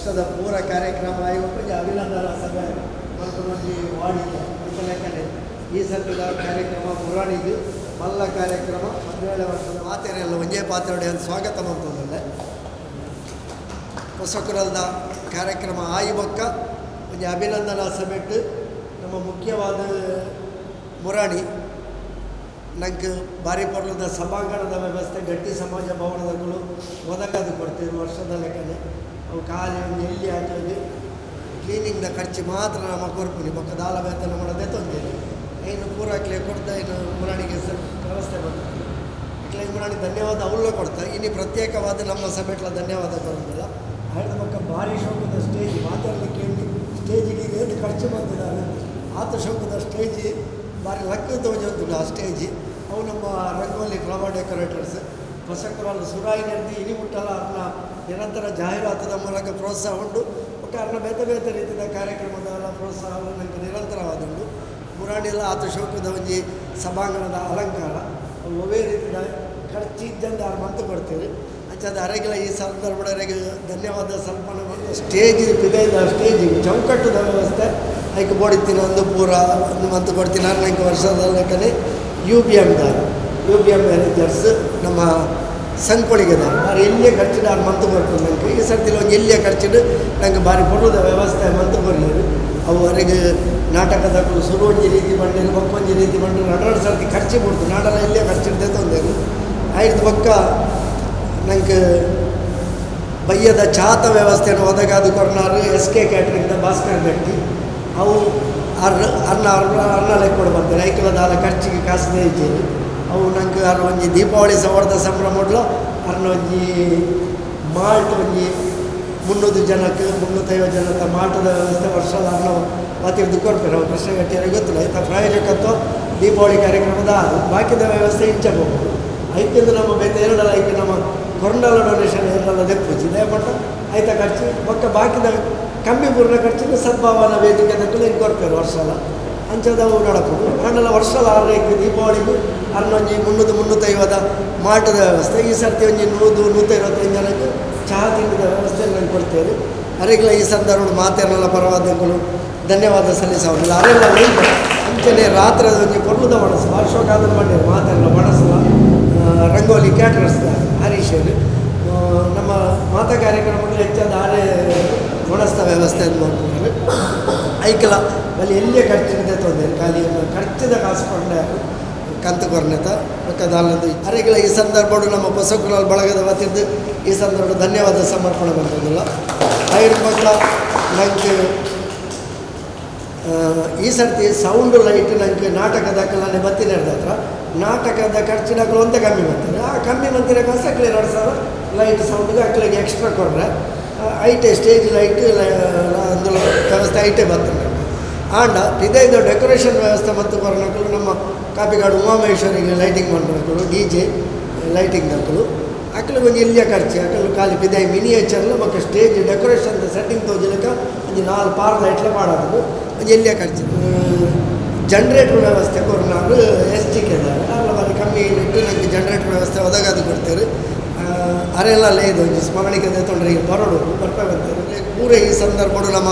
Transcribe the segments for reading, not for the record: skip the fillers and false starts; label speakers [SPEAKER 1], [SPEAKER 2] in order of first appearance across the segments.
[SPEAKER 1] ವರ್ಷದ ಪೂರ ಕಾರ್ಯಕ್ರಮ ಆಯೋಗ ಅಭಿನಂದನಾ ಸಭೆ ಮಲ್ಪುನೊಂಜಿ ವಾಡಿಕೆ. ಐತ ಈ ಸರ್ತಿದ ಕಾರ್ಯಕ್ರಮ ಮುರಾಣಿಗೆ ಮಲ್ಲ ಕಾರ್ಯಕ್ರಮ 17 ವರ್ಷದ ಮಾತೆರೆಲ್ಲ ಒಂಜೇ ಪಾತ್ರೆ ಸ್ವಾಗತ ಮಲ್ತೊಂದುಲ್ಲೆ. ಹೊಸಕುರಲ್ದ ಕಾರ್ಯಕ್ರಮ ಆಯಿ ಬೊಕ್ಕ ಒಂಜಿ ಅಭಿನಂದನಾ ಸಭೆಟ್ ನಮ್ಮ ಮುಖ್ಯವಾದ ಮುರಾಣಿ ನಂಗೆ ಭಾರಿ ಪೊರ್ಲುದ ಸಭಾಂಗಣದ ವ್ಯವಸ್ಥೆ ಗಟ್ಟಿ ಸಮಾಜ ಭವನದಗಳು ಒದಗದು ಕೊಡ್ತೀವಿ ವರ್ಷದ ಲೆಕ್ಕನೆ. ಅವು ಖಾಲಿ ಒಂದು ಎಲ್ಲಿ ಹಾಕೋದು ಕ್ಲೀನಿಂಗ್ದ ಖರ್ಚು ಮಾತ್ರ ನಮ್ಮ ಕೊರ್ಪುನಿ ಬೊಕ್ಕ ದಾಲ ವೇತನ ಮಾಡೋದೇ ತೊಂದರೆ ಇನ್ನು ಪೂರಾಕ್ಲೆ ಕೊಡ್ತಾ ಇನ್ನು ಮುರಾಣಿಗೆ ವ್ಯವಸ್ಥೆ ಮಾಡ್ತಾರೆ. ಇಟ್ಲಾಗಿ ಮುರಾಣಿ ಧನ್ಯವಾದ ಅವಳ ಕೊಡ್ತಾ ಇನ್ನು ಪ್ರತ್ಯೇಕವಾದ ನಮ್ಮ ಸಭೆಟ್ಲ ಧನ್ಯವಾದ ಬರೋದಿಲ್ಲ. ಆಯ್ದ ಬೊಕ್ಕ ಭಾರಿ ಶೋಕದ ಸ್ಟೇಜ್ ಮಾತಾಡಲಿಕ್ಕೆ ಸ್ಟೇಜಿಗೆ ಏನು ಖರ್ಚು ಬಂದಿದ್ದಾರೆ ಆತ ಶೋಕದ ಸ್ಟೇಜ್ ಭಾರಿ ಲಕ್ಕ ತೋಜೊಂದುಂಡು ಆ ಸ್ಟೇಜ್. ಅವು ನಮ್ಮ ರಂಗೋಲಿ ಫ್ಲವರ್ ಡೆಕೋರೇಟರ್ಸ್ ಹೊಸಕುರಲ್ ಸುರಾಯಿ ನಡೆದು ಇನಿ ಮುಟ್ಟಲ ಅವ್ರನ್ನ ನಿರಂತರ ಜಾಹೀರಾತದ ಮೂಲಕ ಪ್ರೋತ್ಸಾಹ ಉಂಟು. ಒಟ್ಟು ಅವ್ರನ್ನ ಬೇತೆ ಬೇತೆ ರೀತಿಯ ಕಾರ್ಯಕ್ರಮದ ಪ್ರೋತ್ಸಾಹ ನನಗೆ ನಿರಂತರವಾದುಂಡು. ಮುರಾಣಿಲ್ಲ ಆತ ಶೋಕದ ಒಂಜಿ ಸಭಾಂಗಣದ ಅಲಂಕಾರ ಒವೇ ರೀತಿಯ ಖರ್ಚು ಇದ್ದಂದು ಅವ್ರು ಮಂತು ಕೊಡ್ತೀವಿ. ಅಂಚಾದ ಅರೆಗೆಲ್ಲ ಈ ಸಂದರ್ಭದವರೆಗೆ ಧನ್ಯವಾದ ಸಲ್ಪನೆ. ಸ್ಟೇಜ್ ಪಿದೈದ ಸ್ಟೇಜ್ ಚೌಕಟ್ಟದ ವ್ಯವಸ್ಥೆ ಐಕ್ ಬೋಡಿತ್ತೀನಿ ಒಂದು ಪೂರ ಮಂತು ಕೊಡ್ತೀನಿ. ನಂಗೆ ವರ್ಷದ ಲೆಕ್ಕನೆ ಯು ಬಿ ಎಮ್ದಾರ ಯು ಬಿ ಎಮ್ ಮ್ಯಾನೇಜರ್ಸ್ ನಮ್ಮ ಸಂಕೊಳಿಗೆದಾರ ಬಾರಿ ಎಲ್ಲಿಯೇ ಖರ್ಚಿಡು ಅವ್ರು ಮಂತು ಕೊಡ್ತೀನಿ ನಂಗೆ ಈ ಸರ್ತಿಲಿ ಒಂದು ಎಲ್ಲಿಯೇ ಖರ್ಚಿಡು ನಂಗೆ ಭಾರಿ ಪೊರ್ಲುದ ವ್ಯವಸ್ಥೆ ಮಂತು ಕೊರ್ಲಿರು. ಅವು ಅವರಿಗೆ ನಾಟಕದಕ್ಕೂ ಸುರು ಒಂಜಿ ರೀತಿ ಬಂಡಿರು ಬೊಕ್ಕೊಂಜಿ ರೀತಿ ಬಂಡಿರು ಎರಡು ಸರ್ತಿ ಖರ್ಚು ಬಿಡ್ತು ನಾಡಲ್ಲ ಇಲ್ಲೇ ಖರ್ಚಿಡ್ದೆ ತೊಂದರೆ ಆಯ್ತು. ಬೊಕ್ಕ ನಂಗೆ ಬಯ್ಯದ ಚಾತ ವ್ಯವಸ್ಥೆಯನ್ನು ಒದಗಾದು ಕೊರ್ನಾರು ಎಸ್ ಕೆ ಕ್ಯಾಟ್ರಿಂಗ್ದ ಭಾಸ್ಕರ್ ಗಟ್ಟಿ ಅವು ಅರ್ ಅನ್ನ ಅನ್ನ ಲೆಕ್ಕ ಕೊಡು ಬರ್ತಾರೆ. ಐಕಲ ದಾಲ ಖರ್ಚಿಗೆ ಕಾಸು ಇದ್ದೀರಿ ಅವು ನಂಗೆ ಅರ್ ಒಂಜಿ ದೀಪಾವಳಿ ಸವರ್ದ ಸಂಭ್ರಮ ಅರ್ನ ಒಂಜಿ ಮಾಲ್ಟ್ ಒಂಜಿ 300 ಜನಕ್ಕೆ 350 ಜನಕ್ಕೆ ಮಾಲ್ಟದ ವ್ಯವಸ್ಥೆ ವರ್ಷದ ಅರ್ನ ವತಿರ್ದು ಕೊಡ್ತಾರೆ. ಅವು ಕೃಷ್ಣ ಗಟ್ಟಿಯರಿಗೆ ಗೊತ್ತಿಲ್ಲ ಆಯ್ತಾ ಪ್ರಾಯೋಜಕತ್ವ ದೀಪಾವಳಿ ಕಾರ್ಯಕ್ರಮದ ಬಾಕಿದ ವ್ಯವಸ್ಥೆ ಇಂಚಬಹುದು. ಐತಿಂದ ನಮ್ಮ ಬೇತೆ ಎರಡಲ್ಲ ಐಕೆ ನಮ್ಮ ಕೊರಂಡಲ ಡೊನೇಷನ್ ಎರಡಲ್ಲ ದೆಪ್ಪುಜಿ ದಯಪಟ್ಟ ಆಯ್ತಾ ಖರ್ಚು ಬೊಕ್ಕ ಬಾಕಿದ ಕಮ್ಮಿ ಪೂರ್ಣ ಖರ್ಚಿನ ಸದ್ಭಾವನ ವೇದಿಕೆ ದಕ್ಕಲು ಹಿಂಗೆ ಕೊಡ್ತಾರೆ ವರ್ಷಲ ಅಂಚದವು ನಡಪುಡು. ಆಂಡಲ ವರ್ಷಲ ಆರೈಕೆ ದೀಪಾವಳಿಗೂ ಅರ್ನೊಂಜಿ 300 350 ಮಾಟದ ವ್ಯವಸ್ಥೆ ಈ ಸರ್ತಿ ಒಂಜಿ 100 125 ಜನಕ್ಕೆ ಚಹಾ ತಿಂಡಿದ ವ್ಯವಸ್ಥೆ ನಾನು ಕೊಡ್ತೇವೆ. ಅರೆಗ್ಲ ಈ ಸಂದರ್ಭ ಮಾತೆಲ್ಲ ಪರವಾದಗಳು ಧನ್ಯವಾದ ಸಲ್ಲಿಸೋದಿಲ್ಲ. ಅರೆಲ್ಲ ಅಂಚನೆ ರಾತ್ರಿ ಒಂಜಿ ಪೊರ್ಲುದ ಒಣಸು ವರ್ಷಕ್ಕಾದ ಮಂಡ್ಯ ಮಾತೆಲ್ಲ ಒಣಸಲ ರಂಗೋಲಿ ಕ್ಯಾಟರರ್ಸ್ ಹರೀಶರು ನಮ್ಮ ಮಾತಾ ಕಾರ್ಯಕ್ರಮಗಳು ಹೆಚ್ಚಾದ ಆರೆ ಒಣಸ್ತ ವ್ಯವಸ್ಥೆ ಮಾಡ್ತಾರೆ. ಐಕಲ ಅಲ್ಲಿ ಎಲ್ಲಿಯೇ ಖರ್ಚಿದೆ ತೊಂದರೆ ಖಾಲಿ ಖರ್ಚಿದ ಕಾಸು ಕೊಂಡೆ ಕಂತು ಕೊರ್ನೆತ ಪಕ್ಕದಾಲಂದು ಅರೆಗಳ ಈ ಸಂದರ್ಭಡು ನಮ್ಮ ಹೊಸಕುಲಾಲ್ ಬಳಗದ ವತಿದ್ದು ಈ ಸಂದರ್ಭ ಧನ್ಯವಾದ ಸಮರ್ಪಣೆ ಬಂದಿಲ್ಲ. ಐದು ಮಕ್ಕಳ ನಂಗೆ ಈ ಸರ್ತಿ ಸೌಂಡು ಲೈಟ್ ನಂಗೆ ನಾಟಕದ ಬತ್ತಿ ನಡೆದ ಹತ್ರ ನಾಟಕದ ಖರ್ಚಿನಕಲು ಒಂದೇ ಕಮ್ಮಿ ಬರ್ತಾರೆ. ಆ ಕಮ್ಮಿ ಬಂತಿರೋ ಕಾಸು ಅಕ್ಲೆ 2000 ಲೈಟ್ ಸೌಂಡ್ಗೆ ಅಕ್ಲೆಗೆ ಎಕ್ಸ್ಟ್ರಾ ಕೊಡ್ರೆ ಐಟೆ ಸ್ಟೇಜ್ ಲೈಟ್ ಅಂದು ವ್ಯವಸ್ಥೆ ಐಟೆ ಬರ್ತದೆ. ಆಂಡ ಇದೇ ಡೆಕೋರೇಷನ್ ವ್ಯವಸ್ಥೆ ಮತ್ತು ಕೊರನಕಲು ನಮ್ಮ ಕಾಪಿಕಾಡು ಉಮಾಮಹೇಶ್ವರಿಗೆ ಲೈಟಿಂಗ್ ಮಾಡ್ಕೊಳಕಲು ಡಿ ಜೆ ಲೈಟಿಂಗ್ ದಕ್ಕಲು ಅಕ್ಕಲು ಒಂಜಿ ಎಲ್ಲಿಯ ಖರ್ಚು ಅಕ್ಕಲು ಖಾಲಿ ಪಿದಾಯಿ ಮಿನಿಯೇಚರ್ಲು ಬೊಕ್ಕ ಸ್ಟೇಜ್ ಡೆಕೋರೇಷನ್ ಸೆಟ್ಟಿಂಗ್ ತೋಜಿಲಕ ಒಂಜಿ 4 ಪಾರ್ ಲೈಟ್ಲ ಮಾಡೋದು ಒಂಜಿ ಎಲ್ಲಿಯ ಖರ್ಚು. ಜನರೇಟರ್ ವ್ಯವಸ್ಥೆ ಕೊರ್ನಾರು ಎಸ್ ಜಿ ಕೆದಾರೆ ಅಲ್ಲ ಬಾರಿ ಕಮ್ಮಿ ಇಟ್ಟು ನಂಗೆ ಜನರೇಟರ್ ವ್ಯವಸ್ಥೆ ಒದಗಾದು ಕೊಡ್ತೇವೆ. ಅರೆಲ್ಲ ಲೇದು ಒಂಜಿ ಸ್ಮರಣಿಕೆ ತೊಂದರೆ ಬರೋಡು ಬರ್ಪೆ ಬರ್ತಾರೆ ಪೂರ ಈ ಸಂದರ್ಭಡು ನಮ್ಮ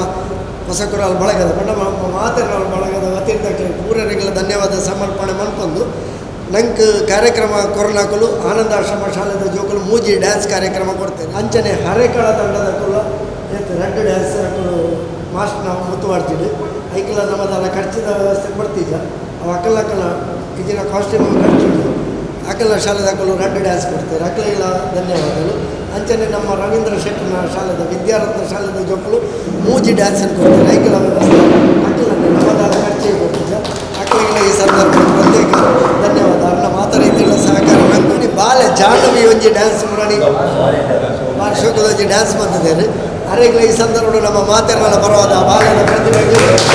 [SPEAKER 1] ಹೊಸಕುರಾಲ್ ಬಳಗದ ಬಣ್ಣ ಮಾತೆರಾಲ್ ಬಳಗದ ವತಿರ್ದಕ್ಲೆ ಪೂರರಿಗೆಲ್ಲ ಧನ್ಯವಾದ ಸಮರ್ಪಣೆ ಮನ್ಪೊಂದು ನಂಗೆ ಕಾರ್ಯಕ್ರಮ ಕೊರನಾಕಲು ಆನಂದಾಶ್ರಮ ಶಾಲೆದ ಜೋಕುಲು ಮೂಜಿ ಡ್ಯಾನ್ಸ್ ಕಾರ್ಯಕ್ರಮ ಕೊಡ್ತೇನೆ. ಅಂಚನೆ ಹರೇಕಳ ತಂಡದ ಕುಲ್ಲ ರೆಡ್ ಡ್ಯಾನ್ಸ್ ಅಕುಲು ಮಾಸ್ಟರ್ ನಾವು ಮುತ್ತುವಾಡ್ತಿದ್ದು ಐಕಲ ನಮ್ಮದೆಲ್ಲ ಖರ್ಚಿದ ವ್ಯವಸ್ಥೆ ಕೊಡ್ತಿದ್ದ ಅವು ಅಕಲ ಅಕಲ ಇದಿನ ಕಾಸ್ಟ್ಯೂಮ್ ಖರ್ಚು ಅಕಲ ಶಾಲೆದ ಅಕಲು ರೆಡ್ ಡ್ಯಾನ್ಸ್ ಕೊಡ್ತಾರೆ ಅಕಲ ಧನ್ಯವಾದಗಳು. ಅಂಚನೆ ನಮ್ಮ ರವೀಂದ್ರ ಶೆಟ್ಟನ ಶಾಲೆದ ವಿದ್ಯಾರತ್ನ ಶಾಲೆದ ಜೋಕುಲು ಮೂಜಿ ಡ್ಯಾನ್ಸನ್ನು ಕೊಡ್ತಾರೆ ಐಕಲ ವ್ಯವಸ್ಥೆ ಅಕಲ ನಮ್ಮದಾದ ಖರ್ಚಿಗೆ ಕೊಡ್ತಿದ್ದ ಅಕಲಿಗೆ ಈ ಸಂದರ್ಭ ಪ್ರತ್ಯೇಕ ಧನ್ಯವಾದ. ಅವ್ರನ್ನ ಮಾತ ರೀತಿಗಳ ಸಹಕಾರ ನಂಗೆ ಬಾಲೆ ಜಾಹ್ನವಿ ಒಂಜಿ ಡ್ಯಾನ್ಸ್ ಮುರಣಿ ಬಾರಿ ಶೋಕದ ಒಂಜಿ ಡ್ಯಾನ್ಸ್ ಬಂದಿದ್ದಾರೆ. ಅರೆಗ್ಲ ಈ ಸಂದರ್ಭ ನಮ್ಮ ಮಾತೆಲ್ಲ ಪರವಾದ ಬಾಲ್ಯದ ಪ್ರತಿಭೆಗೆ ಧನ್ಯವಾದ.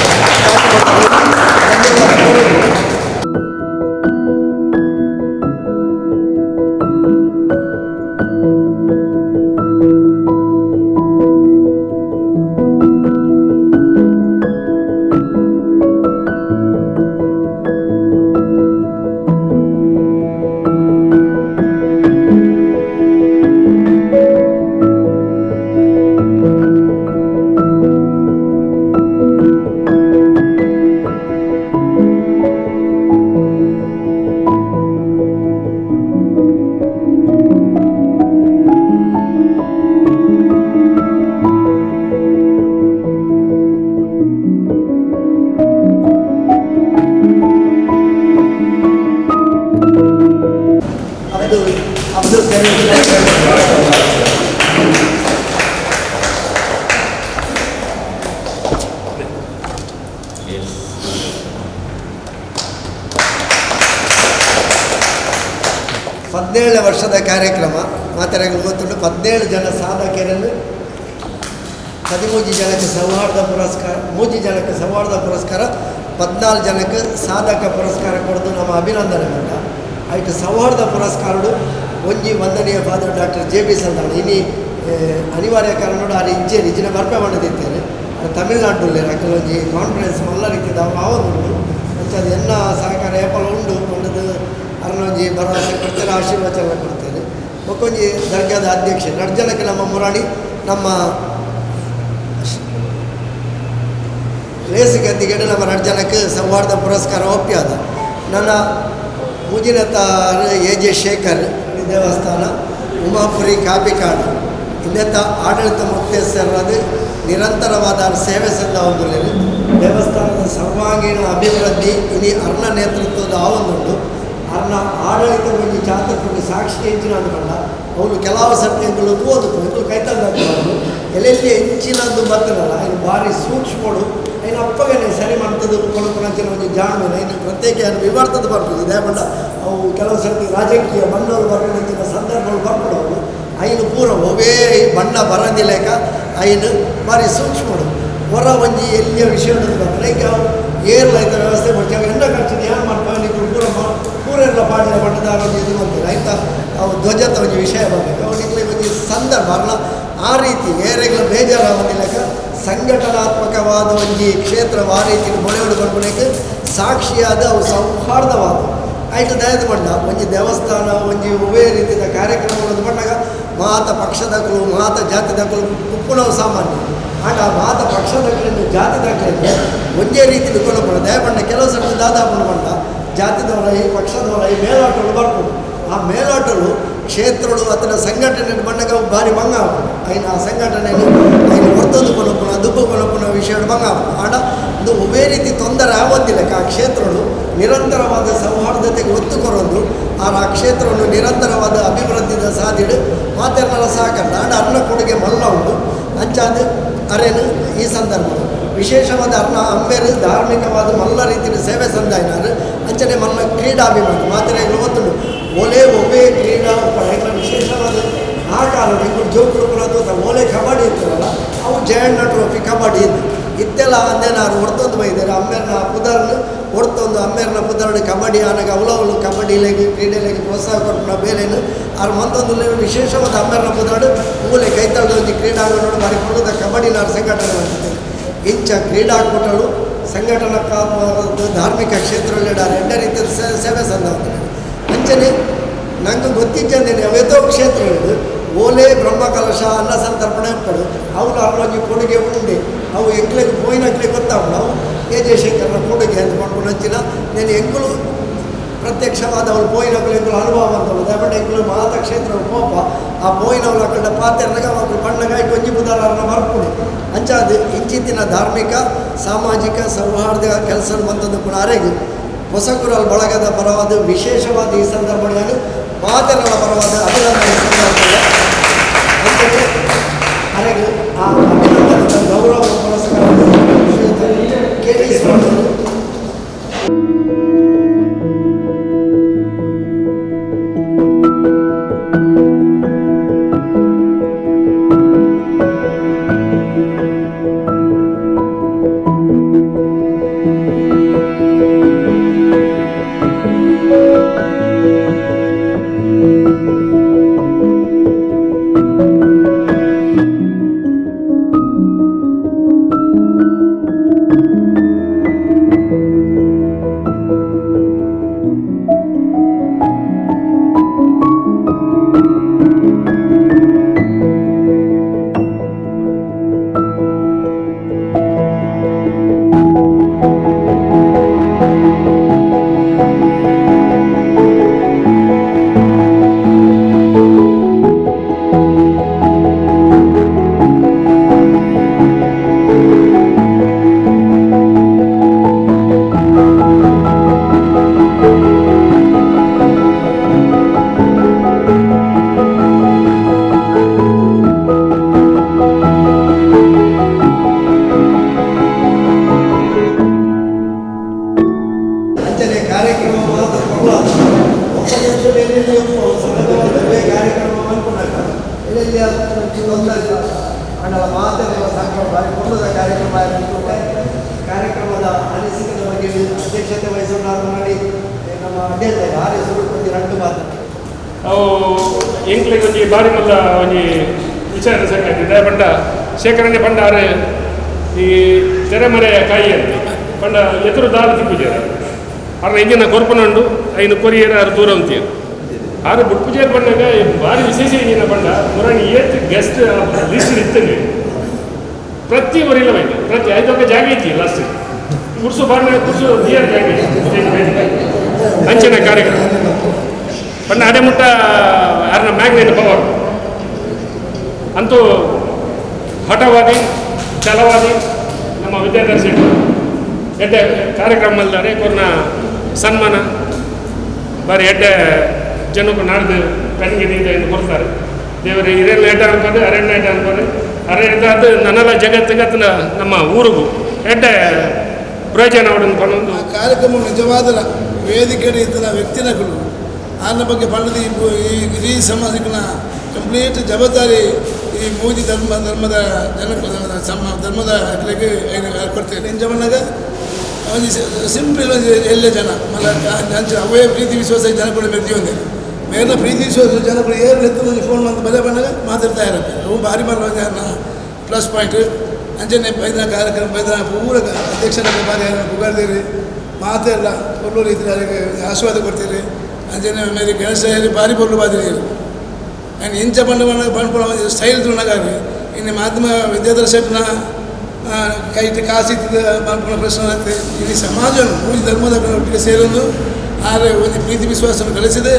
[SPEAKER 1] 17 ವರ್ಷದ ಕಾರ್ಯಕ್ರಮ ಮಾತಾಡಲು ಗೊತ್ತುಂಟು. 17 ಜನ ಸಾಧಕರನ್ನು 13 ಜನಕ್ಕೆ ಸೌಹಾರ್ದ ಪುರಸ್ಕಾರ, 3 ಜನಕ್ಕೆ ಸೌಹಾರ್ದ ಪುರಸ್ಕಾರ, 14 ಜನಕ್ಕೆ ಸಾಧಕ ಪುರಸ್ಕಾರ ಕೊಡೋದು ನಮ್ಮ ಅಭಿನಂದನೆ ಅಂತ. ಆಯ್ತು, ಸೌಹಾರ್ದ ಪುರಸ್ಕಾರಡು ಒಂಜಿ ವಂದನೀಯ father doctor J B Saldanha ಇನಿ ಅನಿವಾರ್ಯ ಕಾರಣ ಆರು ಇಜ್ಜೇರಿ ಇಜ್ಜಿನ ಬರ್ಪೆ ಮಾಡಿದ್ದೇನೆ. ಅದು ತಮಿಳ್ನಾಡು ಅಕಲೊಂಜಿ ಕಾನ್ಫರೆನ್ಸ್ ಮಲ್ಲ ರೀತಿದ ಆವೊಂದುಂಡು. ಅಂಚ ಅದು ಎನ್ನ ಸಹಕಾರ ಏಪಲ ಉಂಡು ಪಂಡದು ಅರ್ನೊಂಜಿ ಭರವಸೆ ಕೊಡ್ತೇನೆ, ಆಶೀರ್ವಚನ ಕೊಡ್ತೇನೆ. ಬೊಕ್ಕೊಂಜಿ ದರ್ಗಾದ ಅಧ್ಯಕ್ಷ ನಡ್ಜನಕ್ಕೆ ನಮ್ಮ ಮುರಾಣಿ ನಮ್ಮ ಲೇಸ್ ಗದ್ದಿಗೆಡು ನಮ್ಮ ನಡ್ಜನಕ್ಕೆ ಸೌಹಾರ್ದ ಪುರಸ್ಕಾರ ಒಪ್ಪ್ಯಾದ. ನನ್ನ ಮೂಜಿನತಾರ್ ಎ ಜೆ ಶೇಖರ್ ದೇವಸ್ಥಾನ ಉಮಾಪುರಿ ಕಾಪಿಕಾಡು ಇನ್ನೆತ್ತ ಆಡಳಿತ ಮೊಕ್ತೇಸರದು ನಿರಂತರವಾದ ಸೇವೆ ಸಲ್ಲ ಒಂದು ದೇವಸ್ಥಾನದ ಸರ್ವಾಂಗೀಣ ಅಭಿವೃದ್ಧಿ ಇನಿ ಅರ್ಣ ನೇತೃತ್ವದ ಆವೊಂದುಂಟು. ಅರ್ಣ ಆಡಳಿತ ಒಂಜಿ ಚಾತುರ್ಪುಂಡು ಸಾಕ್ಷಿ ಹೆಚ್ಚಿನ ಅಂದ್ಕೊಂಡ ಅವನು ಕೆಲವು ಸರ್ತಿ ಎಂಗಳು ಓದು ಎಂಗಳು ಕೈತಂದಾಕುವರು ಎಲ್ಲೆಲ್ಲಿ ಹೆಚ್ಚಿನಂದು ಬರ್ತದಲ್ಲ ಇನ್ನು ಭಾರಿ ಸೂಕ್ಷ್ಮಡು ಐನ ಅಪ್ಪಗನೆ ಸರಿ ಮಾಡ್ತದೆ ಕೊಳಕುನಂಚಿನ ಒಂಜಿ ಜಾಣ್ಮೆ ಇನ್ನು ಪ್ರತ್ಯೇಕ ವಿವರ್ತದ ಬರ್ತದೆ. ದೇಪಂಡ ಅವು ಕೆಲವು ಸರ್ತಿ ರಾಜಕೀಯ ಬಣ್ಣಗಳು ಬರ್ಪುನಂಚಿನ ಸಂದರ್ಭಗಳು ಬರ್ಪುಡವು ಐನು ಪೂರ ಒವೇ ಬಣ್ಣ ಬರಂದಿಲೇಕ ಐನು ಭಾರಿ ಸೂಕ್ಷ್ಮಡು ಹೊರ ಒಂಜಿ ಎಲ್ಲಿಯ ವಿಷಯ ಬರ್ತದೆ. ಈಗ ಅವು ಏರ್ಲೈತ ವ್ಯವಸ್ಥೆ ಮಾಡ್ತೀವಿ ಎನ್ನ ಖರ್ಚು ಏನು ಮಾಡ್ತಾರೆ ನೀವು ಪೂರ ಪೂರ ಎಲ್ಲ ಪಾಡಿನ ಬಣ್ಣದ ಒಂಜಿ ಇದು ಮಾಡ್ತಾರೆ ಆಯ್ತಾ. ಅವು ಧ್ವಜದ ಒಂಜಿ ವಿಷಯ ಬರಬೇಕು ಅವನಿಗೆ ಒಂಜಿ ಸಂದರ್ಭ ಅಲ್ಲ ಆ ರೀತಿ ಏರೆಗಳ ಬೇಜಾರಾವಂದಿಲ್ಲಕ ಸಂಘಟನಾತ್ಮಕವಾದ ಒಂಜಿ ಕ್ಷೇತ್ರ ಆ ರೀತಿ ಮೊಳೆಯೋಡು ಬರ್ಪುನಕ್ಕೆ ಸಾಕ್ಷಿಯಾದ ಅವು ಸೌಹಾರ್ದವಾದ ಆಯ್ತು. ದಯದ ಬಣ್ಣ ಒಂಜಿ ದೇವಸ್ಥಾನ ಒಂಜಿ ಒವ್ವೇ ರೀತಿಯ ಕಾರ್ಯಕ್ರಮಗಳು ಬಂದಾಗ ಮಾತ ಪಕ್ಷದಕಲು ಮಾತ ಜಾತಿದಕಲು ಉಪ್ಪುನವು ಸಾಮಾನ್ಯ. ಆಂಡ ಆ ಮಾತ ಪಕ್ಷದಕಲಿಂದ ಜಾತಿದಕಲಿಂದ ಒಂದೇ ರೀತಿಯಲ್ಲಿ ಕೊಡಪಡ ದಯಬಣ್ಣ ಕೆಲವು ಸರ್ತಿ ದಾದಾಪಣ ಬಣ್ಣ ಜಾತಿದವರ ಈ ಪಕ್ಷದವರ ಈ ಮೇಲಾಟಗಳು ಬರ್ಪುಡು. ಆ ಮೇಲಾಟಲು ಕ್ಷೇತ್ರಡು ಅತನ ಸಂಘಟನೆ ಬಂದಾಗ ಅವು ಭಾರಿ ಮಂಗ ಆಪುಂಡು. ಐನ ಆ ಸಂಘಟನೆಯನ್ನು ಐನ ಒರ್ತೊಂದು ಕೊನಪುನ ದುಬ್ಬು ಕೊನಪುನ ವಿಷಯ ಮಂಗ ಆಪುಂಡು. ಆಂಡ ಒಂದು ಒವ್ವೇ ರೀತಿ ತೊಂದರೆ ಆವೊಂದಿಲ್ಲ ಆ ಕ್ಷೇತ್ರಡು ನಿರಂತರವಾದ ಸೌಹಾರ್ದತೆಗೆ ಒತ್ತು ಕೊರೊಂದು ಆ ಆ ಕ್ಷೇತ್ರವನ್ನು ನಿರಂತರವಾದ ಅಭಿವೃದ್ಧಿದ ಸಾಧಿಡು ಮಾತೆರ್ನಲ ಸಾಕಲ್ಲ. ಆಂಡ ಅರ್ನ ಕೊಡುಗೆ ಮಲ್ಲ ಉಂಟು. ಅಂಚಾದ ಅರೇನು ಈ ಸಂದರ್ಭ ವಿಶೇಷವಾದ ಅರ್ನ ಅಂಬೇರು ಧಾರ್ಮಿಕವಾದ ಮಲ್ಲ ರೀತಿಯ ಸೇವೆ ಸಂದಾಯಿನಾರು ಅಂಚನೆ ಮಲ್ಲ ಕ್ರೀಡಾಭಿಮಾನಿ ಮಾತ್ರೆ ಗೊತ್ತುಂಡು ಓಲೆ ಒವ್ವೇ ಕ್ರೀಡಾ ಉಪಳ ವಿಶೇಷವಾದ ಆ ಕಾಲದ ಇಂಗುಳು ಜೋಕುಲು ಪೂರ ಓಲೆ ಕಬಡ್ಡಿ ಇತ್ತಲ್ಲ ಅವು ಜಯಣ್ಣ ಟ್ರೋಫಿ ಕಬಡ್ಡಿ ಇತ್ತು ಇತ್ತೆಲ್ಲ ಅಂದೇನಾರು ಹೊರ್ತೊಂದು ಬೈದಾರೆ ಅಮ್ಮೇರ್ನ ಪುದರ್ನ ಹೊರ್ತೊಂದು ಅಮ್ಮೇರ್ನ ಪುದರ್ಡು ಕಬಡ್ಡಿ ಆನಗ ಅವಲವಲು ಕಬಡ್ಡಿಲೆಗ್ ಕ್ರೀಡೆಲೆಗ್ ಪ್ರೋತ್ಸಾಹ ಕೊರ್ಪುನ ಬೇಲೆನು ಆರು ಮಂತೊಂದು ವಿಶೇಷವಾದ ಅಮ್ಮೇರ್ನ ಪುದರ್ಡು ಮೂಲೆ ಕೈತಳದ ಒಂಜಿ ಕ್ರೀಡಾಂಗಣ ಬಾರಿ ಪೊರ್ಲುದ ಕಬಡ್ಡಿನಾರು ಸಂಘಟನೆ ಮಾಡ್ತಿದ್ದಾರೆ. ಇಂಚ ಕ್ರೀಡಾಕೂಟಗಳು ಸಂಘಟನಾತ್ಮಕ ಧಾರ್ಮಿಕ ಕ್ಷೇತ್ರದಲ್ಲಿ ಎಡ್ಡೆ ರೀತಿಯ ಸೇವೆ ಸಂದಾವತ್ತದೆ. ಅಂಚನೆ ನಂಗೆ ಗೊತ್ತಿಜ್ಜಂದೇನೆ ಅವೇತೋ ಕ್ಷೇತ್ರಗಳು ಓಲೆ ಬ್ರಹ್ಮಕಲಶ ಅನ್ನ ಸಂತರ್ಪಣೆ ಉಂಟು ಅವು ಅಲ್ಲೊಂಜಿ ಕೊಡುಗೆ ಉಂಡೆ ಅವು ಎಂಕ್ಲೆಗ್ ಪೋಯಿನಕ್ಲೆ ಗೊತ್ತಾಪುಂಡು ಅವು ಎ ಜಯಶಂಕರ್ನ ಕೊಡುಗೆ ಅಂತ ಪನ್ಪುನಂಚಿನ నేను ಎಂಕುಲು ಪ್ರತ್ಯಕ್ಷವಾದ ಅವಳು ಪೋಯಿನಕ್ಲು ಎಂಕುಲು ಅನುಭವ ಅಂತಳು ದಯಪಂಡ ಎಂಕುಲು ಮಾತ ಕ್ಷೇತ್ರ ಪೋಪ ಆ ಪೋಯಿನವಳು ಅಕ್ಕಡ ಪಾತೆರ್ನಗ ಅವಳು ಪಣ್ಣಗ ಒಂಜಿ ಬುಧಾರನ ಬರ್ಪುಂಡು. ಅಂಚಾದ ಇಂಚಿತ್ತಿನ ಧಾರ್ಮಿಕ ಸಾಮಾಜಿಕ ಸೌಹಾರ್ದ ಕೆಲಸ ಮಂತದ್ದು ಕೂಡ ಅರೆಗು ಹೊಸಕುರಲ್ ಬಳಗದ ಪರವಾದ ವಿಶೇಷವಾದ ಈ ಸಂದರ್ಭದಲ್ಲಿ ಮಾತೆರಳ ಪರವಾದ ಅಭಿನಂದನೆ ಸಂದರ್ಭದಲ್ಲಿ ಅಂಚನೆ ಅರೆಗು ಆ ಅಭಿನಂದನೆ ಗೌರವ ಪುರಸ್ಕಾರ ಶ್ರೀಯುತ ಕೆ ಟಿ ಸ್ವಾಮಿ. ಕಾರ್ಯಕ್ರಮದ ಅನಿಸಿಕೆದ ಬಗ್ಗೆ ಅಧ್ಯಕ್ಷತೆ ವಹಿಸಿಕೊಂಡು ಮಾಡಿ ನಮ್ಮ ಅಡ್ಡಿಯಲ್ಲಿ ಆರ್ ಸುರುಪತಿ ರಂಟು ಮಾತು
[SPEAKER 2] ಅವು ಎಂಕ್ಲೆಗ್ ಒಂಜಿ ಬಾರಿ ಮಲ್ಲ ಒಂಜಿ ವಿಚಾರ ಸಂಗತಿ ದಾಯ ಪಂಡ ಶೇಖರಣೆ ಪಂಡ ಆರು ಈ ತೆರೆಮರೆಯ ಕಾಯಿ ಅಂತ ಪಂಡ ಎದುರು ದಾಲ ತಿಪ್ಪುಜೇರ ಆರ್ನ ಇಂಜಿನ ಕೊರ್ಪುನಂಡು ಐನು ಕೊರಿಯರ್ ಆರು ದೂರ ಅಂತೀರು ಆರು ಬುಟ್ಪುಜೇರ್ ಪಂಡಾಗ ಭಾರಿ ವಿಶೇಷ ಇಂಜಿನ ಪಂಡ ಮುರಾಣಿ ಏತ್ ಗೆಸ್ಟ್ ಲಿಸ್ಟ್ ಇತ್ತಂಗೆ ಪ್ರತಿ ಒರಿಲ್ಲ ಬೈತೆ ಪ್ರತಿ ಐದೊಕ್ಕ ಜಾಗ ಐತಿ ಲಾಸ್ಟ್ ಕುರ್ಸು ಬಾರ್ನ ಕುರ್ಸು ದಿಯರ್ ಜಾಗ ಐತಿ ಅಂಚಿನ ಕಾರ್ಯಕ್ರಮ ಪಂಡ ಅಡೆ ಮುಟ್ಟ ಯಾರನ್ನ ಮ್ಯಾಗ್ನೆಟ್ ಪವರ್ ಅಂತೂ ಹಠವಾದಿ ಛಲವಾದಿ ನಮ್ಮ ವಿದ್ಯಾಧರ್ ಶೆಟ್ಟಿ ಎಡ್ಡೆ ಕಾರ್ಯಕ್ರಮ ಅಲ್ದಾರೆ ಕೊರ್ನ ಸನ್ಮಾನ ಬಾರಿ ಎಡ್ಡೆ ಜನಕ್ಕೂ ನಾಡ್ದು ಪೆನ್ಗೆ ನೀರು ಕೊಡ್ತಾರೆ. ದೇವರು ಹಿರಿಯರ್ನ ಎಡ್ಡೆ ಅನ್ಕೊಂಡು ಅರಣ್ಯ ಎಡ್ಡೆ ಅನ್ಕೊಂಡು ಅರಣ್ಯ ಅದು ನನ್ನೆಲ್ಲ ಜಗತ್ತಿಗತ್ತಿನ ನಮ್ಮ ಊರಿಗೂ ಎಡ್ಡೆ ಪ್ರಯೋಜನ ಪನ್ನೊಂದು
[SPEAKER 3] ಆ ಕಾರ್ಯಕ್ರಮ ನಿಜವಾದ ವೇದಿಕೆ ಇತ್ತಿನ ವ್ಯಕ್ತಿನಗಳು ಆನ ಬಗ್ಗೆ ಪಂಡದ ಈ ಇಡೀ ಸಮಾಜಕ್ಕಿನ ಕಂಪ್ಲೀಟ್ ಜವಾಬ್ದಾರಿ ಈ ಮೂಜಿ ಧರ್ಮದ ಜನ ಧರ್ಮದ ಅಕ್ಲೆಗ್ ಕೊಡ್ತೇವೆ. ಇಂಚ ಪನ್ನಗ ಒಂಜಿ ಸಿಂಪಲ್ ಒಂಜಿ ಎಲ್ಲೆ ಜನ ಮಲ್ಲ ಅಂಚ ಅವೇ ಪ್ರೀತಿ ವಿಶ್ವಾಸ ಜನಗಳು ಮೆರ್ಜಿ ಮೇಲಿನ ಪ್ರೀತಿ ವಿಶ್ವಾಸ ಜನಗಳು ಏರು ಎತ್ತು ಒಂಜಿ ಫೋನ್ ಬಂದು ಬಲೆ ಪನ್ನಗ ಮಾತಾಡ್ತಾ ಇರತ್ತೆ. ಅವು ಭಾರಿ ಮಲ್ಲ ಒಂಜಿ ಪ್ಲಸ್ ಪಾಯಿಂಟ್. ಅಂಚನೆ ಬೈದನ ಕಾರ್ಯಕ್ರಮ ಬೈದನ ಪೂರ ಅಧ್ಯಕ್ಷರ ಭಾರಿ ಪುಗಾರ್ದೇರಿ ಮಾತೆಲ್ಲ ಪೊರ್ಲು ರೀತಿ ಆಶೀರ್ವಾದ ಕೊಡ್ತೀರಿ. ಅಂಚನೆ ಮೇರೆ ಗಣೇಶ ಭಾರಿ ಪೊರ್ಲು ಬಾದಿರಿ ಆ್ಯಂಡ್ ಇಂಚ ಪಂಡ ಪಂಡ ಪಂಡ್ಪುಣ ಒಂಜಿ ಸ್ಟೈಲ್ ತೂನಗಾರಿ ಇನ್ನು ಮಾಧ್ಯಮ ವಿದ್ಯಾಧರ ಶೆಟ್ನ ಕೈಟ್ ಕಾಸಿತ್ತದ ಮಲ್ಪುನ ಪ್ರಶ್ನೆ ಇತ್ತೆ. ಇಡೀ ಸಮಾಜವನ್ನು ಮೂಜಿ ಧರ್ಮದ ಒಟ್ಟಿಗೆ ಸೇರೊಂದು ಆರೆ ಒಂದು ಪ್ರೀತಿ ವಿಶ್ವಾಸವನ್ನು ಗಳಿಸಿದೆ.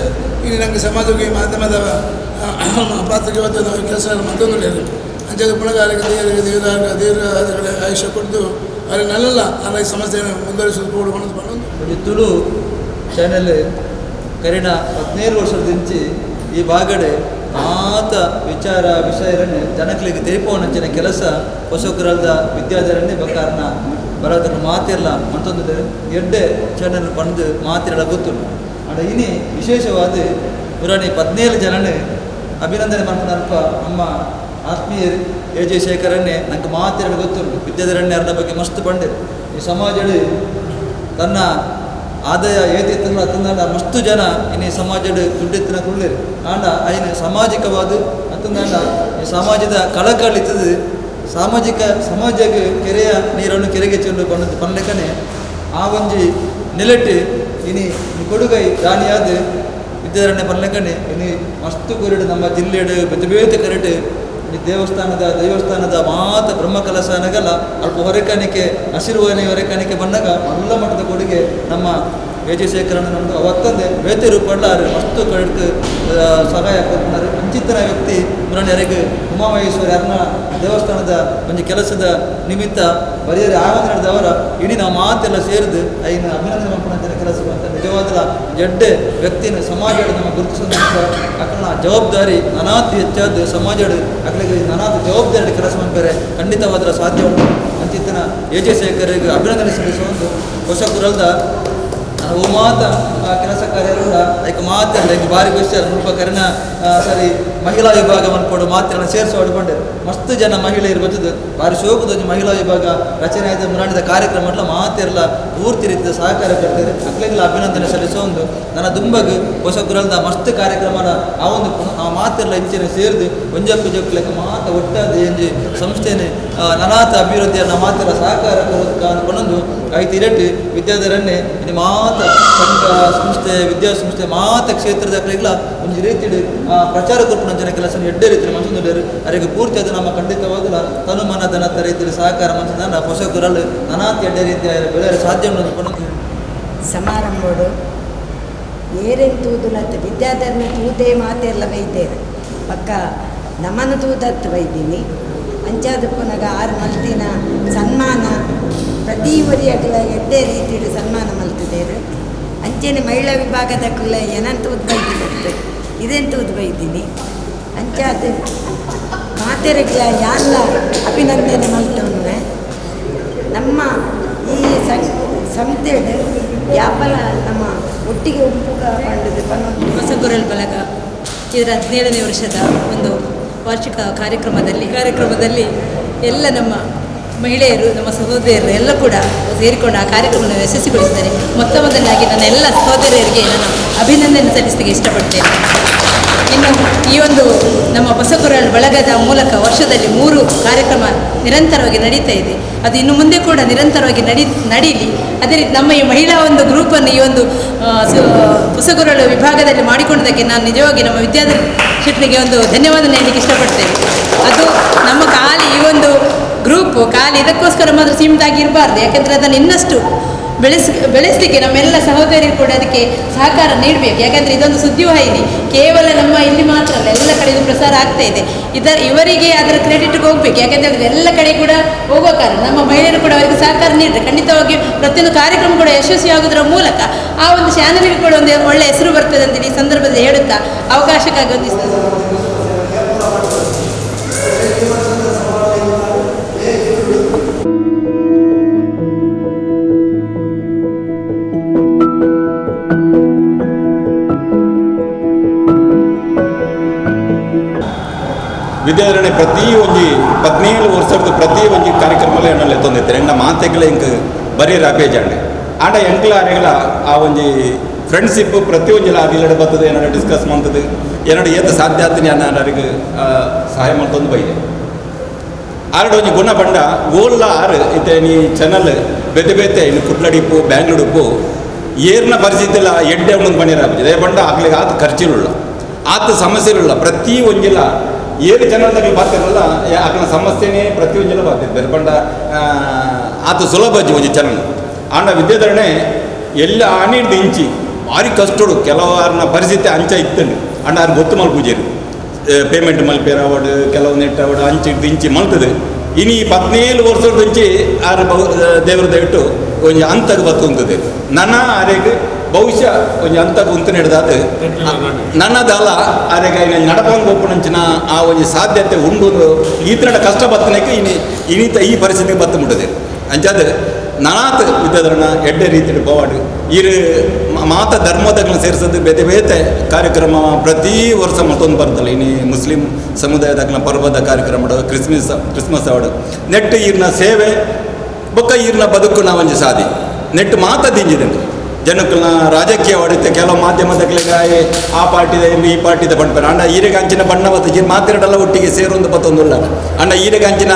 [SPEAKER 3] ಇನ್ನು ನಂಗೆ ಸಮಾಜಕ್ಕೆ ಈ ಮಾಧ್ಯಮದ ಪಾತ್ರಕ್ಕೆ ಕೆಲಸ ಮತ್ತೊಂದು ಅಂಚೆ ಪುಣಗ ದೇವರಿಗೆ ದೇವರ ದೇವರ ಆಯುಷ್ಯ ಕೊಟ್ಟು ಅವರಿಗೆ ನಲ್ಲಲ್ಲ ಅಲ್ಲ ಈ ಸಮಸ್ಯೆಯನ್ನು ಮುಂದುವರಿಸುವುದು ಕೂಡ ಒಂದು
[SPEAKER 4] ಒಂಜಿ ತುಳು ಚಾನೆಲ್ ಕರಿನ 17 ವರ್ಷದಿಂಚಿ ಈ ಬಾಗಡೆ ಮಾತ ವಿಚಾರ ವಿಷಯರನ್ನು ಜನಕ್ಲೆಗ್ ತೆರಿಪವನಂಚಿನ ಕೆಲಸ ಹೊಸಕರಲ್ದ ವಿದ್ಯಾಧರನ್ನೇ ಬಕಾರನ ಬರೋದ್ರ ಮಾತಿರಲ್ಲ ಮತ್ತೊಂದು ಎಡ್ಡೆ ಚಾನೆಲ್ ಬಂದು ಮಾತಿರಲ್ಲ ಗೊತ್ತುಂಟು. ಆಂಡ ಇನಿ ವಿಶೇಷವಾದ ಪುರಾಣಿ 17 ಜನನೇ ಅಭಿನಂದನೆ ಮನ್ಪುನಲ್ಪ ನಮ್ಮ ಆತ್ಮೀಯರು ಎ ಜೆ ಶೇಖರನ್ನೇ ನಂಗೆ ಮಾತಿರಲು ಗೊತ್ತುಂಟು. ವಿದ್ಯಾಧರಣ್ಯ ಅವರ ಬಗ್ಗೆ ಮಸ್ತ್ ಪಂಡೆ ಈ ಸಮಾಜಡ್ ತನ್ನ ಆದಾಯ ಏತಿತ್ತಂದ್ರೆ ಅತ್ತಂದಾಂಡ ಮಸ್ತು ಜನ ಇನಿ ಸಮಾಜಡ್ ದುಡ್ಡೆತ್ತಿನ ಕುಳ್ಳೇರು ಆಂಡ ಐನ ಸಾಮಾಜಿಕವಾದ ಅತ್ತಂದಾಂಡ ಈ ಸಮಾಜದ ಕಳಕಳಿತದ ಸಾಮಾಜಿಕ ಸಮಾಜಕ್ಕೆ ಕೆರೆಯ ನೀರನ್ನು ಕೆರೆಗೆ ಚೆಲ್ಲು ಬಣ್ಣದ ಪನ್ಲೆಕನೆ ಆ ಒಂಜಿ ನೆಲೆಟ್ಟು ಇನಿ ಕೊಡುಗೈ ದಾನಿಯಾದ ವಿದ್ಯಾರಣ್ಯ ಪನ್ಲೆಕನೆ ಇನಿ ಮಸ್ತು ಕೊರಿಡು ನಮ್ಮ ಜಿಲ್ಲೆಡು ಬೇತೆ ಬೇತೆ ಕರೆಟು ಈ ದೇವಸ್ಥಾನದ ದೈವಸ್ಥಾನದ ಮಾತ ಬ್ರಹ್ಮಕಲಶನಗಲ್ಲ ಅಲ್ಪ ಹೊರೆಕಾಣಿಕೆ ಹಸಿರುವಾಣಿ ಹೊರೆಕಾಣಿಕೆ ಬಂದಾಗ ಮಲ್ಲ ಮಟ್ಟದ ಕೊಡುಗೆ ನಮ್ಮ ಎ ಜೆ ಶೇಖರಣ್ಣ ನಮ್ಮದು ಅವತ್ತಂದೆ ಬೇತೆ ರೂಪಡ್ಲ ಮಸ್ತು ಕಡೆಗೆ ಸಹಾಯ ಕೊಡ್ತಾರೆ. ಅಂಚಿತನ ವ್ಯಕ್ತಿ ಮುರಣ್ಯರಿಗೆ ಉಮಾಮಹೇಶ್ವರಿ ಅರ್ಣ ದೇವಸ್ಥಾನದ ಒಂದು ಕೆಲಸದ ನಿಮಿತ್ತ ಬರೆಯರೆ ಆವಂತ ನಡೆದವರ ಇಡೀ ನಾವು ಮಾತೆಲ್ಲ ಸೇರಿದು ಐನ ಅಭಿನಂದನೆ ಮಾಡ್ಕೊಂಡಂತ ಕೆಲಸ ಅಂತ ನಿಜವಾದ ಎಡ್ಡೆ ವ್ಯಕ್ತಿನ ಸಮಾಜ ನಮ್ಮ ಗುರುತಿಸೋದಂತ ಅಕಲ್ನ ಜವಾಬ್ದಾರಿ ನಾನಾತಿ ಹೆಚ್ಚಾದ ಸಮಾಜ ಅಕಲಿಗೆ ನಾನಾತಿ ಜವಾಬ್ದಾರಿ ಕೆಲಸ ಮಾಡ್ತಾರೆ ಖಂಡಿತವಾದ್ರ ಸಾಧ್ಯ ಉಂಟು. ಅಂಚಿತನ ಎ ಜೆ ಶೇಖರ್ಗೆ ಅಭಿನಂದನೆ ಸಲ್ಲಿಸುವ ಒಂದು ಹೊಸ ಕುರಲ್ದ ಅವು ಮಾತ ಕೆಲಸ ಕಾರ್ಯರುಂಡ ಐಕ್ ಮಾತೆಲ್ಲ ಐಕ್ ಬಾರಿ ಖುಷಿ ಮುಲ್ಪ ಕರಿನ ಸರಿ ಮಹಿಳಾ ವಿಭಾಗ ಮನ್ಪೊಡು ಮಾತೆಲ್ಲ ಸೇರಿಸಿ ಹೊಡ್ಕೊಂಡೆ ಮಸ್ತ್ ಜನ ಮಹಿಳೆಯರು ಬರ್ತದೆ ಬಾರಿ ಶೋಕದ ಒಂಜಿ ಮಹಿಳಾ ವಿಭಾಗ ರಚನೆ ಆಯ್ತು ಮುರಾಣಿದ ಕಾರ್ಯಕ್ರಮ ಎಲ್ಲ ಮಾತೆಲ್ಲ ಪೂರ್ತಿ ರೀತಿಯ ಸಹಕಾರ ಕೊಡ್ತಾರೆ. ಅಕ್ಲೆಗೆಲ್ಲ ಅಭಿನಂದನೆ ಸಲ್ಲಿಸೋ ಒಂದು ನನ್ನ ದುಂಬಗ್ ಹೊಸ ಕುರಲ್ದ ಮಸ್ತ್ ಕಾರ್ಯಕ್ರಮದ ಆ ಒಂದು ಆ ಮಾತೆಲ್ಲ ಇಂಚಿನ ಸೇರಿದು ಒಂಜಪ್ಪು ಜೊಕ್ಲೆಕ್ಕ ಮಾತ ಒಟ್ಟಾದ ಎಂಜಿ ಸಂಸ್ಥೆನೆ ನನಾತ ಅಭಿವೃದ್ಧಿಯನ್ನು ಮಾತೆಲ್ಲ ಸಹಕಾರ ಕೊನೊಂದು ಐತಿ ಇರಟ್ಟು ವಿದ್ಯಾಧರನ್ನೇ ಇನ್ನು ಮಾತ ಸಂಘ ಸಂಸ್ಥೆ ವಿದ್ಯಾಸಂಸ್ಥೆ ಮಾತ ಕ್ಷೇತ್ರದ ಅಕ್ಲೆಗ್ಲ ಒಂಜಿ ರೀತಿಡ್ ಪ್ರಚಾರ ಕೊರ್ಪುನಂಚಿನ ಕೆಲಸ ಎಡ್ಡೆ ರೀತಿಯ ಮನ್ಸೊಂದುಲ್ಲೆರ್ ಅರೆಗ್ ಪೂರ್ತಿ ಅದು ನಮ್ಮ ಖಂಡಿತವಾಗ್ಲ ತನು ಮನ ಧನ ರೀತಿಯಲ್ಲಿ ಸಹಕಾರ ಮನ್ಸೊಂದು ಹೊಸ ಕುರಲ್ ನಾನಾತಿ ಎಡ್ಡೆ ರೀತಿಯ ಬೆಳೆಯಲು ಸಾಧ್ಯ ಉಂಡು ಪನೊಂದು
[SPEAKER 5] ಸಮಾರಂಭಡು ಏರೆನ್ ತೂದುಲತ್ತು ವಿದ್ಯಾಧರ್ಮ ತೂದೇ ಮಾತೆಲ್ಲ ಬೈದೇರು ಪಕ್ಕ ನಮನ ತೂದತ್ತು ಬೈದೀನಿ ಅಂಚಾದ ಪುನಗ ಆರು ಮಲ್ತಿನ ಸನ್ಮಾನ ಪ್ರತಿ ಒರಿಯಗ್ಲ ಎಡ್ಡೆ ರೀತಿಡು ಸನ್ಮಾನ ಮಲ್ತಿದ್ದೇರು. ಅಂಚೆನೆ ಮಹಿಳಾ ವಿಭಾಗದ ಕುಲ ಏನಂತ ತೂದು ಬೈದಿನತ್ತು ಇದೆಂತ ತೂದು ಬೈದೀನಿ ಅಂಚಾದ ಮಾತೆರೆಗ್ಲ ಯಾಲ್ಲ ಅಭಿನಂದನೆ ಮಲ್ತವನ್ನೆ ನಮ್ಮ ಈ ಸಂಸ್ಥೆಡ್ ಯಾಪಲ ನಮ್ಮ ಒಟ್ಟಿಗೆ ಉಂಪುಗ ಪಂಡದು ಪನ್ನೊಂದು
[SPEAKER 6] ಹೊಸಗುರಲ್ ಬಳಗ ಇದರ 17ನೇ ವರ್ಷದ ಒಂದು ವಾರ್ಷಿಕ ಕಾರ್ಯಕ್ರಮದಲ್ಲಿ ಎಲ್ಲ ನಮ್ಮ ಮಹಿಳೆಯರು, ನಮ್ಮ ಸಹೋದರಿಯರು ಎಲ್ಲ ಕೂಡ ಸೇರಿಕೊಂಡು ಆ ಕಾರ್ಯಕ್ರಮವನ್ನು ಯಶಸ್ವಿಗೊಳಿಸಿದ್ದಾರೆ. ಮೊತ್ತ ಮೊದಲಾಗಿ ನನ್ನ ಎಲ್ಲ ಸಹೋದರಿಯರಿಗೆ ನಾನು ಅಭಿನಂದನೆ ಸಲ್ಲಿಸಲಿಕ್ಕೆ ಇಷ್ಟಪಡ್ತೇನೆ. ಇನ್ನು ಈ ಒಂದು ನಮ್ಮ ಹೊಸಕೊರಳು ಬಳಗದ ಮೂಲಕ ವರ್ಷದಲ್ಲಿ 3 ಕಾರ್ಯಕ್ರಮ ನಿರಂತರವಾಗಿ ನಡೀತಾ ಇದೆ. ಅದು ಇನ್ನು ಮುಂದೆ ಕೂಡ ನಿರಂತರವಾಗಿ ನಡೀಲಿ. ಅದೇ ರೀತಿ ನಮ್ಮ ಈ ಮಹಿಳಾ ಒಂದು ಗ್ರೂಪನ್ನು ಈ ಒಂದು ಹೊಸಕೊರಳು ವಿಭಾಗದಲ್ಲಿ ಮಾಡಿಕೊಂಡದಕ್ಕೆ ನಾನು ನಿಜವಾಗಿ ನಮ್ಮ ವಿದ್ಯಾಧರ ಶೆಟ್ಟರಿಗೆ ಒಂದು ಧನ್ಯವಾದ ಹೇಳಲಿಕ್ಕೆ ಇಷ್ಟಪಡ್ತೇನೆ. ಅದು ನಮ್ಮ ಖಾಲಿ ಈ ಒಂದು ಗ್ರೂಪು ಖಾಲಿ ಇದಕ್ಕೋಸ್ಕರ ಮಾತ್ರ ಸೀಮಿತ ಆಗಿರಬಾರ್ದು. ಯಾಕೆಂದರೆ ಅದನ್ನು ಇನ್ನಷ್ಟು ಬೆಳೆಸಲಿಕ್ಕೆ ನಮ್ಮೆಲ್ಲ ಸಹೋದರಿಯರು ಕೂಡ ಅದಕ್ಕೆ ಸಹಕಾರ ನೀಡಬೇಕು. ಯಾಕೆಂದರೆ ಇದೊಂದು ಸುದ್ದಿವಾಹಿನಿ, ಕೇವಲ ನಮ್ಮ ಇಲ್ಲಿ ಮಾತ್ರ ಅಲ್ಲ, ಎಲ್ಲ ಕಡೆಗೂ ಪ್ರಸಾರ ಆಗ್ತಾ ಇದೆ. ಇವರಿಗೆ ಅದರ ಕ್ರೆಡಿಟ್ಗೆ ಹೋಗಬೇಕು. ಯಾಕೆಂದರೆ ಅದು ಎಲ್ಲ ಕಡೆ ಕೂಡ ಹೋಗೋ ಕಾರಣ ನಮ್ಮ ಮಹಿಳೆಯರು ಕೂಡ ಅವರಿಗೆ ಸಹಕಾರ ನೀಡಿದರೆ ಖಂಡಿತವಾಗಿಯೂ ಪ್ರತಿಯೊಂದು ಕಾರ್ಯಕ್ರಮ ಕೂಡ ಯಶಸ್ವಿ ಆಗೋದರ ಮೂಲಕ ಆ ಒಂದು ಚಾನಲ್ಗೆ ಕೂಡ ಒಂದು ಒಳ್ಳೆಯ ಹೆಸರು ಬರ್ತದೆ ಅಂತೇಳಿ ಈ ಸಂದರ್ಭದಲ್ಲಿ ಹೇಳುತ್ತಾ ಅವಕಾಶಕ್ಕಾಗಿ ವಂದಿಸ್ತೇನೆ.
[SPEAKER 7] ವಿದ್ಯಾಧರಣೆ ಪ್ರತಿ ಒಂಜಿ 17 ವರ್ಷದ ಪ್ರತಿ ಒಂಜಿ ಕಾರ್ಯಕ್ರಮಲೇ ಎಣ್ಣಲ್ಲಿ ಎತ್ತೊಂದಿತ್ತಾರೆ. ಎಂಡ ಮಾತೆಗ್ಲ ಎಂಕ್ ಬರೀ ರಾಪೇಜಾಂಡೆ ಆಂಡ ಎಂಕ್ಲ ಅರೆಗಳ ಆ ಒಂಜಿ ಫ್ರೆಂಡ್ಶಿಪ್ ಪ್ರತಿ ಒಂಜಿಲ ಅದಿಲ್ಲಡೆ ಬರ್ತದೆ, ಏನಾರ ಡಿಸ್ಕಸ್ ಮಾಡ್ತದೆ, ಏನಾರ ಏತ ಸಾಧ್ಯ ಆತೀನಿ ಅನ್ನೋರಿಗೆ ಸಹಾಯ ಮಾಡ್ತೊಂದು ಬೈದೆ. ಆರಡು ಒಂಜಿ ಗುಣ ಬಂಡ ಓಲ್ಲ ಆರು ಇತ್ತೆ ನೀ ಚಾನಲ್ ಬೇತೆ ಬೇತೆ ಇನ್ನು ಕುಟ್ಲಡಿಪ್ಪು ಬ್ಯಾಂಗ್ಳೂಡಿಪ್ಪು ಏರ್ನ ಪರಿಸ್ಥಿತಿಲ್ಲ ಎಡ್ಡೆ ಒಂದು ಬಣ್ಣಿರ ಅದೇ ಬಂಡ ಆಗ್ಲಿಗೆ ಆತ ಖರ್ಚಿರುಳ್ಳ ಆತ ಸಮಸ್ಯೆ ಇರುಳ್ಳ. ಪ್ರತಿ ಒಂಜಿಲ ಏಳು ಜನರದಾಗಲಿ ಬಾತಿರಲ್ಲ ಆಕನ ಸಮಸ್ಯೆನೇ ಪ್ರತಿ ಒಂಜಿಲ ಬಾತಿರ್ತಾರೆ. ಬಂಡ ಆತ ಸುಲಭ ಒಂಜಿ ಚಾನಲ್ ಆಂಡ ವಿದ್ಯಾಧರಣೆ ಎಲ್ಲ ಆಣಿಡ್ದು ಇಂಚಿ ಭಾರಿ ಕಷ್ಟಡು ಕೆಲವಾರನ ಪರಿಸ್ಥಿತಿ ಅಂಚ ಇತ್ತಂಡು ಅಂಡ ಆರು ಗೊತ್ತು ಮಲ್ಪೂಜೇರು ಪೇಮೆಂಟ್ ಮಲ್ಪೇರ ಅವಡು ಕೆಲವು ನೆಟ್ ಅವಡು ಅಂಚಿಡ್ದು ಇಂಚಿ ಮಲ್ತದೆ. ಇನಿ 17 ವರ್ಷದ ಇಂಚಿ ಆರು ಬಹು ದೇವರ ದಯವಿಟ್ಟು ಒಂಜಿ ಅಂತಗ ಬತ್ತು ಉಂತದೆ ನನ್ನ ಆರೆಗೆ ಬಹುಶಃ ಒಂಜಿ ಅಂತಗ ಉಂತು ನಡೆದಾದ ನನ್ನದಲ್ಲ ಆರೆಗೆ ನಡಪಂದು ಒಪ್ಪುನಂಚಿನ ಆ ಒಂಜಿ ಸಾಧ್ಯತೆ ಉಂಡು. ಈತನ ಕಷ್ಟ ಬತ್ತನಕ್ಕೆ ಇನಿ ಇನಿತ ಈ ಪರಿಸ್ಥಿತಿಗೆ ಬತ್ತು ಮುಟ್ಟದೆ. ಅಂಚಾದ ನಾನಾತ್ ವಿದ್ಯಾಧರಣ ಎಡ್ಡೆ ರೀತಿಯ ಪವಾಡು ಇರು ಮಾತ ಧರ್ಮದಗಳನ್ನ ಸೇರಿಸೋದು ಬೇತೆ ಬೇತೆ ಕಾರ್ಯಕ್ರಮ ಪ್ರತಿ ವರ್ಷ ಮತ್ತೊಂದು ಬರ್ತಲ್ಲ. ಇನಿ ಮುಸ್ಲಿಂ ಸಮುದಾಯದಾಗಲ ಪರ್ವದ ಕಾರ್ಯಕ್ರಮ ಕ್ರಿಸ್ಮಸ್ ಅವಡು ನೆಟ್ಟು ಈರ್ನ ಸೇವೆ ಬೊಕ್ಕ ಈರ್ನ ಬದುಕು ನಾವಂಜಿ ಸಾದಿ ನೆಟ್ಟು ಮಾತ ದಿಂಜಿದೆ ಜನಕ್ಕಲ್ನ ರಾಜಕೀಯ ಹೊಡಿತೆ ಕೆಲವು ಮಾಧ್ಯಮದಗಳಿಗೆ ಆ ಪಾರ್ಟಿದ ಈ ಪಾರ್ಟಿದ ಬಣ್ಣ ಅಂಡ ಈರೆಗೆ ಅಂಚಿನ ಬಣ್ಣ ಬತ್ತು ಮಾತಿರಡೆಲ್ಲ ಒಟ್ಟಿಗೆ ಸೇರೊಂದು ಬತ್ತೊಂದುಲ್ಲ. ಅಂಡ ಈರೆಗೆ ಅಂಚಿನ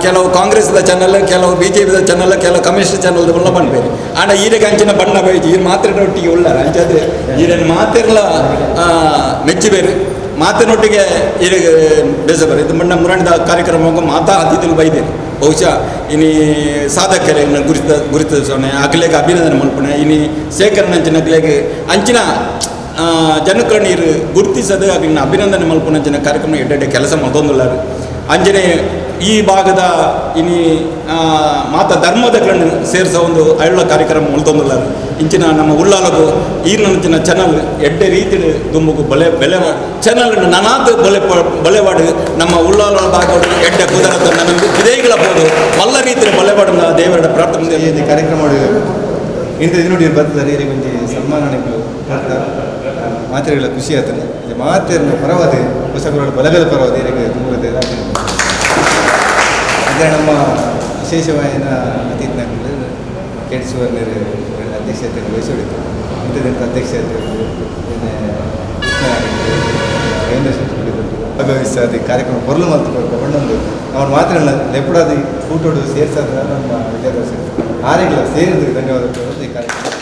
[SPEAKER 7] ಕೆಲವು ಕಾಂಗ್ರೆಸ್ದ ಚಾನಲ್, ಕೆಲವು ಬಿ ಜೆ ಪಿದ ಚಾನಲ್, ಕೆಲವು ಕಮ್ಯುನಿಸ್ಟ್ ಚಾನಲ್ದ ಉಳ್ಳ ಬಣ್ಬೇರಿ ಅಂಡ ಈರೆಗೆ ಅಂಚಿನ ಬಣ್ಣ ಬೈಜಿ ಈರು ಮಾತಿರಡ ಒಟ್ಟಿಗೆ ಉಳ್ಳಾರ. ಅಂಚಾದ್ರೆ ಈರನ್ನು ಮಾತಿರಲ ಮೆಚ್ಚಿಬೇರು ಮಾತಿನೊಟ್ಟಿಗೆ ಈರೆಗೆ ಬೇಸಬಾರ ಇದು ಬಣ್ಣ ಮುರಾಣಿದ ಕಾರ್ಯಕ್ರಮಕ್ಕೆ ಮಾತಾ ಅತಿಥಿಗಳು ಬೈದೇನೆ. ಬಹುಶಃ ಇನಿ ಸಾಧಕರೆ ಗುರುತಿಸೋಣೆ ಅಗಲೇಗೆ ಅಭಿನಂದನೆ ಮಲ್ಪಣೆ ಇನಿ ಶೇಖರಣೆ ಅಂಚಿನ ಅಗಲೇಗೆ ಅಂಚಿನ ಜನಕ್ರ ನೀರು ಗುರುತಿಸದೆ ಅಗಲಿನ ಅಭಿನಂದನೆ ಮಲ್ಪುಣ ಅಂಚಿನ ಕಾರ್ಯಕ್ರಮ ಎಡ್ಡೆಡ್ಡೆ ಕೆಲಸ ಮತ್ತೊಂದುಲ್ಲಾರು. ಅಂಜನೆ ಈ ಭಾಗದ ಇನಿ ಮಾತ ಧರ್ಮದಗಳನ್ನು ಸೇರಿಸೋ ಒಂದು ಅಳ್ಳ ಕಾರ್ಯಕ್ರಮ ಮಲ್ತೊಂದುಲ್ಲಾರು. ಇಂಚಿನ ನಮ್ಮ ಉಳ್ಳಾಲಗು ಈರ್ನಂಚಿನ ಚಾನಲ್ ಎಡ್ಡೆ ರೀತಿ ದುಂಬುಗು ಬಲೆ ಬೆಲೆ ಚಾನಲ್ ನನಾತ್ ಬಲೆ ಬಲೆವಾಡು ನಮ್ಮ ಉಳ್ಳಾಲ ಭಾಗ ಎಡ್ಡೆ ಕುದರತ ನನ್ನ ವಿಧೇಯಗಳ ಬೋದು ಮಲ್ಲ ರೀತಿಯ ಬಲೆವಾಡು ದೇವರ ಪ್ರಾರ್ಥನೆ
[SPEAKER 8] ಕಾರ್ಯಕ್ರಮ ಇಂಥ ದಿನ ಬರ್ತದೆ. ಒಂಜಿ ಸನ್ಮಾನಗಳು ಮಾತ್ರೆಗಳ ಖುಷಿ ಆಗ್ತದೆ. ಮಾತೆಯನ್ನು ಪರವಾದೆ ಹೊಸಗುರುಗಳ ಬಲಗದ ಪರವಾದೆ ದೂರದೆ ಅದೇ ನಮ್ಮ ವಿಶೇಷವಾದ ಅತಿಥಿಗಳು ಕೆ ಸುವರ್ಣರು ಅಧ್ಯಕ್ಷತೆಯನ್ನು ವಹಿಸಿಡಿತು. ಇಂಥದ್ದಂಥ ಅಧ್ಯಕ್ಷತೆ ರವೀಂದ್ರ ಭಾಗವಹಿಸಾದ ಕಾರ್ಯಕ್ರಮ ಕೊರಲು ಮತ್ತು ಬಣ್ಣೊಂದು ಅವ್ರು ಮಾತ್ರ ಲೆಪ್ಪಡಾದ ಕೂಟೋಡು ಸೇರಿಸೋದ್ರ ನಮ್ಮ ವಿದ್ಯಾದರ್ಶಕ ಆರೆಗಳ ಸೇರಿದ ಧನ್ಯವಾದಗಳು ಈ ಕಾರ್ಯಕ್ರಮ.